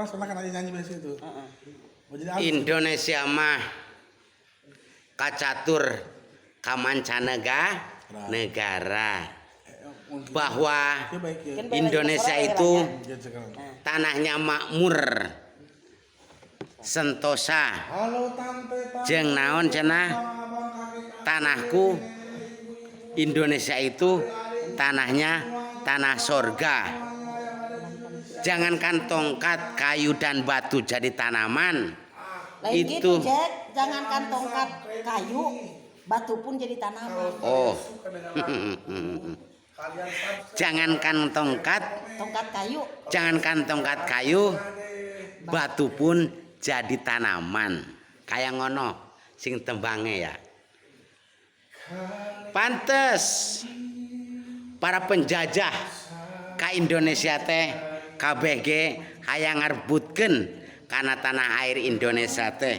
Pernah sana kan nyanyi nyanyi itu. Mau jadi artis. Indonesia mah kacatur kamancanega negara Mungkin. Bahwa Oke, baik ya. Kan baik. Indonesia itu Mungkin sekarang. Tanahnya makmur, sentosa, Halo, tante, tante. Jeung naon cenah, Abang, kakek, kakek. Tanahku Indonesia itu tanahnya tanah sorga. Jangankan tongkat, kayu, dan batu jadi tanaman. Lain Itu. gitu, Jack. Jangankan tongkat kayu, batu pun jadi tanaman. Oh. Suka dengan lagu, kalian subscribe. Jangankan tongkat, Tongkat kayu. Jangankan tongkat kayu, batu pun jadi tanaman. Kayak ngono sing tembange ya. Pantes para penjajah ka Indonesia teh kabeh ge hayang ngarebutkeun kana tanah air Indonesia teh.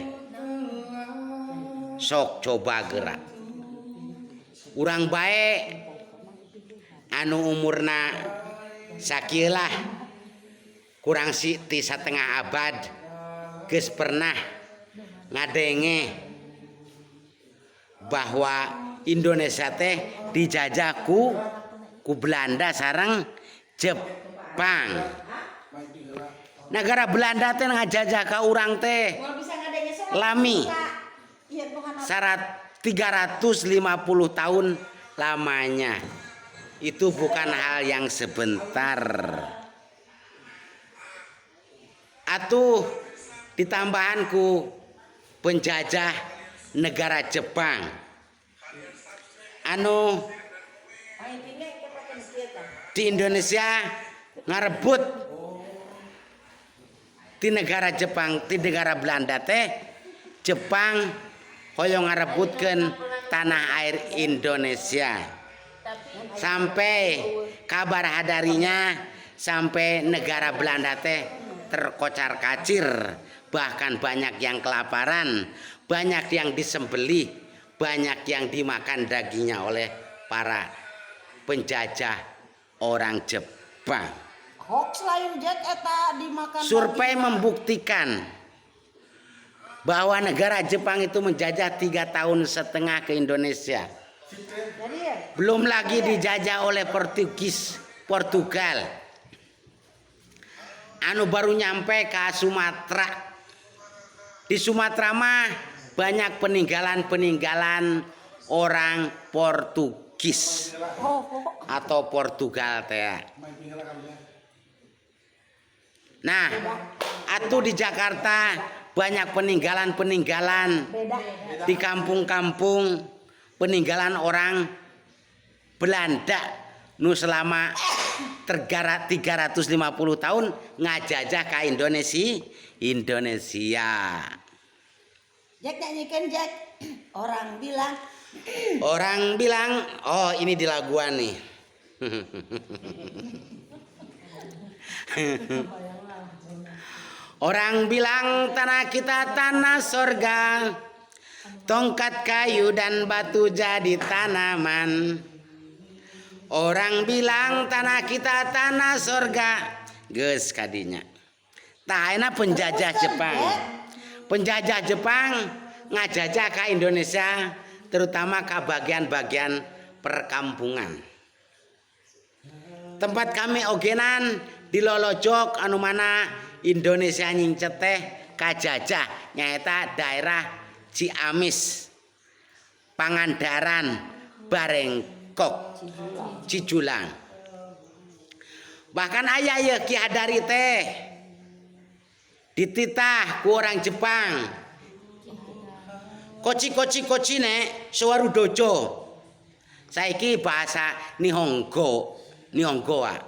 Sok coba gerak. Urang bae anu umurna sakieu lah, kurang si ti setengah abad, geus pernah ngadenge bahwa Indonesia teh dijajah ku Belanda sareng Jepang. Negara Belanda teh ngajajah ka urang teh Mau bisa ngadenge sok. lami. Iya, bukan. Syarat 350 tahun lamanya. Itu bukan hal yang sebentar. Atuh ditambahan ku penjajah negara Jepang anu di Indonesia ngarebut di negara Jepang, di negara Belanda teh. Jepang hoyong ngarebutkeun tanah air Indonesia sampai kabar hadarinya sampai negara Belanda teh terkocar kacir, bahkan banyak yang kelaparan, banyak yang disembelih, banyak yang dimakan dagingnya oleh para penjajah orang Jepang. Hoax lain, Jack, eta dimakan. Survei dagingnya. Membuktikan bahwa negara Jepang itu menjajah 3 tahun setengah ke Indonesia. Jadi ya, Belum lagi dijajah oleh Portugis, Portugal. Anu baru nyampe ke Sumatera. Di Sumatera mah banyak peninggalan-peninggalan orang Portugis oh. atau Portugal teh. Nah, atau di Jakarta banyak peninggalan-peninggalan Beda. Di kampung-kampung, peninggalan orang Belanda nu selama tergarat 350 tahun ngajajah ke Indonesia Indonesia. Jack, nyanyikan, Jack. Orang bilang. Orang bilang, oh, ini di laguan nih. Orang bilang tanah kita tanah sorga. Tongkat kayu dan batu jadi tanaman. Orang bilang tanah kita tanah sorga. Geus kadinya. Tah, ayeuna penjajah Jepang. Penjajah Jepang ngajajah ke Indonesia, terutama ke bagian-bagian perkampungan. Tempat kami ogenan di Lolojok anu mana Indonesia nyingcet teh kajajah nyaeta daerah Ciamis, Pangandaran, Barengkok, Cijulang. Bahkan aya ya Ki Hadari teh dititah ku orang Jepang. Kochi kochi kochi ne suwaru dojo. Saiki bahasa Nihongo, Nihongo ah.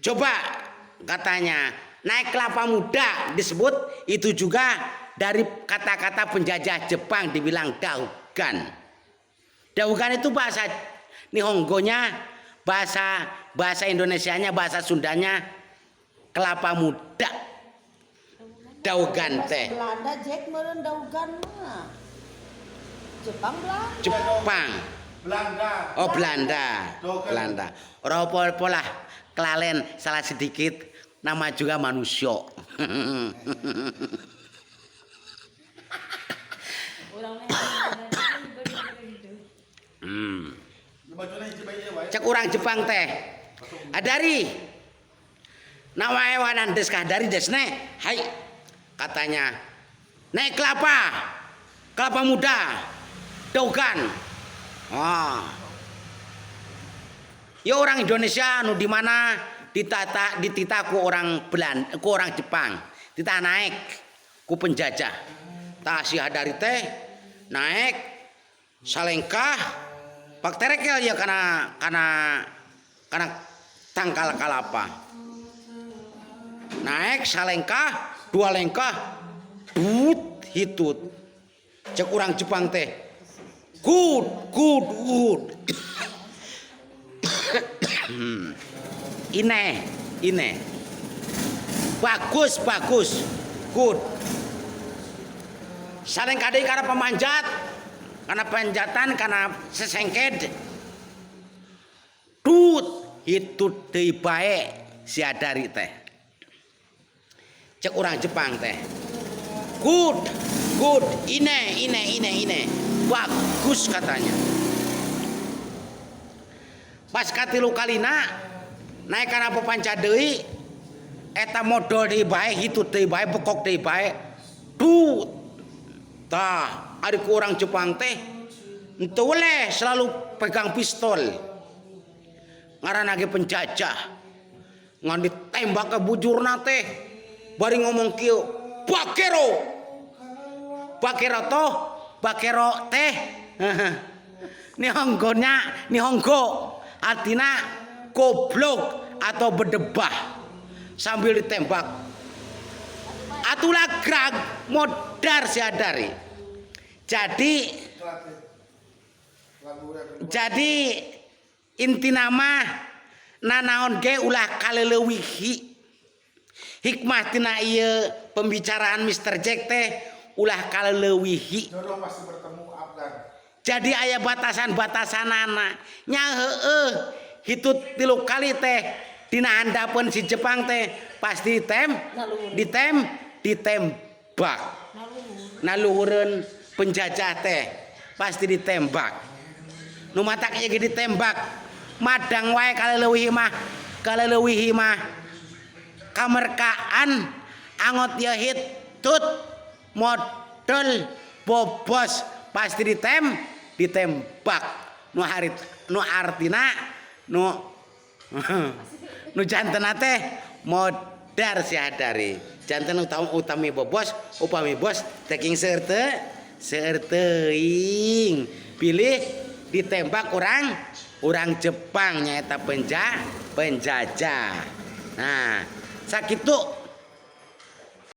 Coba katanya naik kelapa muda disebut itu juga dari kata-kata penjajah Jepang, dibilang daugan. Daugan itu bahasa Nihongonya, bahasa bahasa Indonesianya, bahasa Sundanya kelapa muda. Daugan teh. Belanda, Jack, meureun daugan mah. Jepang, Belanda. Jepang. Belanda. Oh, Belanda. Daugan. Belanda. Ora apa-apa lah, kelalen salah sedikit. Nama juga manusia. Urang mah gitu. Bajuna hiji bae ieu wae. Cek urang Jepang teh. Adari. Nawaewanan desu ka dari desne. Hai. Katanya. Naik kelapa. Kelapa muda. Daugan. Ah. Ya orang Indonesia nu di mana ditata ditita ku orang Belanda, ku orang Jepang. Ditah naik ku penjajah. Tah si Hadari teh naik salengkah pak terekel ya kana kana kana tangkal kalapa. Naik salengkah, dua lengkah, dut hitut. Cek orang Jepang teh. Good, good, good. Ine, ine. Bagus, bagus. Good. Saling kadai karena pemanjat, karena panjatan, karena sesengked. Tut itu deui bae si Adari teh. Cek orang Jepang teh. Good, good, ine, ine, ine, ine. Bagus katanya. Pas katilu kalina naik kana pepanca deui eta modol deui bae hitut deui bae bekok deui bae. Tut. Tah, ari ku orang Jepang teh henteu weleh selalu pegang pistol. Ngaranna ge penjajah. Ngan ditembak ke bujurna teh bari ngomong kieu, bakero. Bakero toh, bakero teh. Nihonggonya, nihonggo artinya goblok atau berdebah sambil ditembak. Atulah grag modar siadari. Jadi jadi inti nama nanaon ge ulah kaleleuwihi. Hikmah tina ieu pembicaraan Mr. Jack teh ulah kaleleuwihi. Jodoh pasti bertemu Afgan. Jadi aya batasan-batasanana. Nya heueuh hitut tilu kali teh dina handapeun si Jepang teh pasti tem ditem ditembak. Naluhureun penjajah teh pasti ditembak. Nu matak ieu ge ditembak. Madang wae kaleleuwihi mah, kaleleuwihi mah kamerkaan angot ieu hitut modol bobos pasti ditembak. Nu harit nu artina nu nu jantena teh modar si Hadari. Janten utama utami bobos upami bos taking seueur seueur teuing. Pilih ditembak orang orang Jepang nyaeta penjajah. Nah, sakitu.